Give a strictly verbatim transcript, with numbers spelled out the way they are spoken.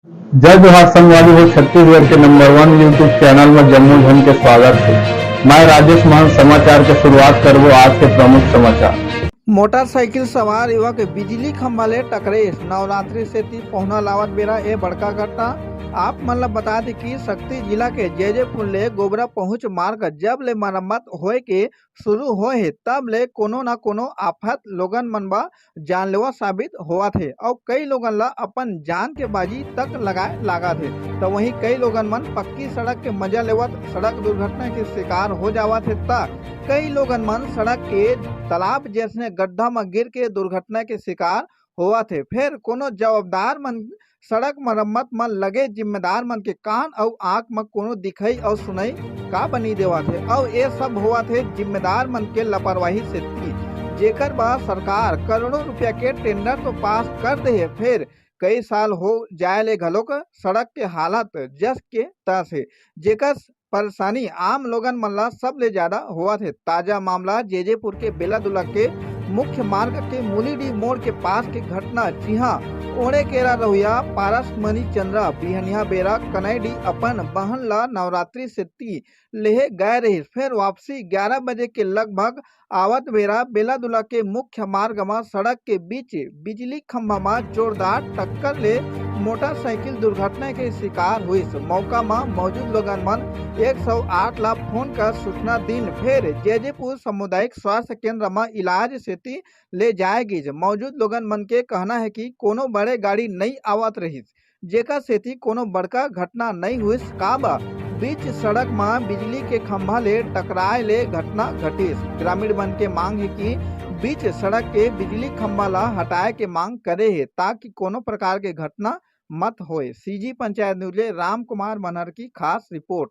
जय जोहार संगवारी हो, छत्तीसगढ़ के नंबर वन YouTube चैनल में जम्मो झन के स्वागत है। मैं राजेश महंत। समाचार के शुरुआत करबो आज के प्रमुख समाचार। मोटरसाइकिल सवार युवक बिजली खंभा ले टकरेस, नवरात्रि सेती पहुना लावत बेरा ए बड़का घटना। आप मन ल बता दी कि सक्ती जिला के जैजेपुर ले गोबरा पहुंच मार्ग जब ले मरम्मत होए के शुरू होए हे, तब ले कोनो न कोनो आफत लोगन मन बर जानलेवा साबित होवत हे अउ कई लोगन ला अपन जान के बाजी तक लगाए लागत हे। त वहीं कई लोगन मन पक्की सड़क के मजा लेवत सड़क दुर्घटना के शिकार हो जावत हे, त कई लोगन मन सड़क के तालाब जैसने गड्ढा म गिर के दुर्घटना के शिकार होवत हे। फेर कोनो जवाबदार मन सड़क मरम्मत म लगे जिम्मेदार मन के कान अउ आंख म कोनो दिखई अउ सुनई का बनी देवत हे अउ ए सब होवत हे जिम्मेदार मन के लापरवाही सेती, जेकर बर सरकार करोड़ों रुपया के टेंडर तो पास कर दे हे, फेर कई साल हो जाए ले घलोक सड़क के हालत जस के तस हे, जेकर परेशानी आम लोगन मन ला सबले ज्यादा होवत हे। ताजा मामला जैजेपुर के बेलादुला के मुख्य मार्ग के मुलीडीह मोड़ के पास के घटना, जिहां ओड़ेकेरा रहुइया पारसमणि चंद्रा बिहनिया बेरा कनैडी अपन बहन ला नवरात्रि सेती लेहे गए रहिस, फेर वापसी ग्यारह बजे के लगभग आवत बेरा बेलादुला के मुख्य मार्ग म सड़क के बीच बिजली खंभा म जोरदार टक्कर ले मोटरसाइकिल दुर्घटना के शिकार हुइस। मौका म मौजूद लोगन मन एक सौ आठ ला फोन कर सूचना दिन, फेर जैजेपुर सामुदायिक स्वास्थ्य केंद्र म इलाज सेती ले जाए गिस। मौजूद लोगन मन के कहना हे कि कोनो बड़े गाड़ी नइ आवत रहिस, जेकर सेती कोनो बड़का घटना नइ हुइस। काबर बीच सड़क म बिजली के खंभा ले टकराए ले घटना घटिस। ग्रामीण मन के मांग हे कि बीच सड़क के बिजली खंभा ला हटाए के मांग करे हे, ताकि कोनो प्रकार के घटना मत होए। सीजी पंचायत न्यूज ले राम कुमार मनहर की खास रिपोर्ट।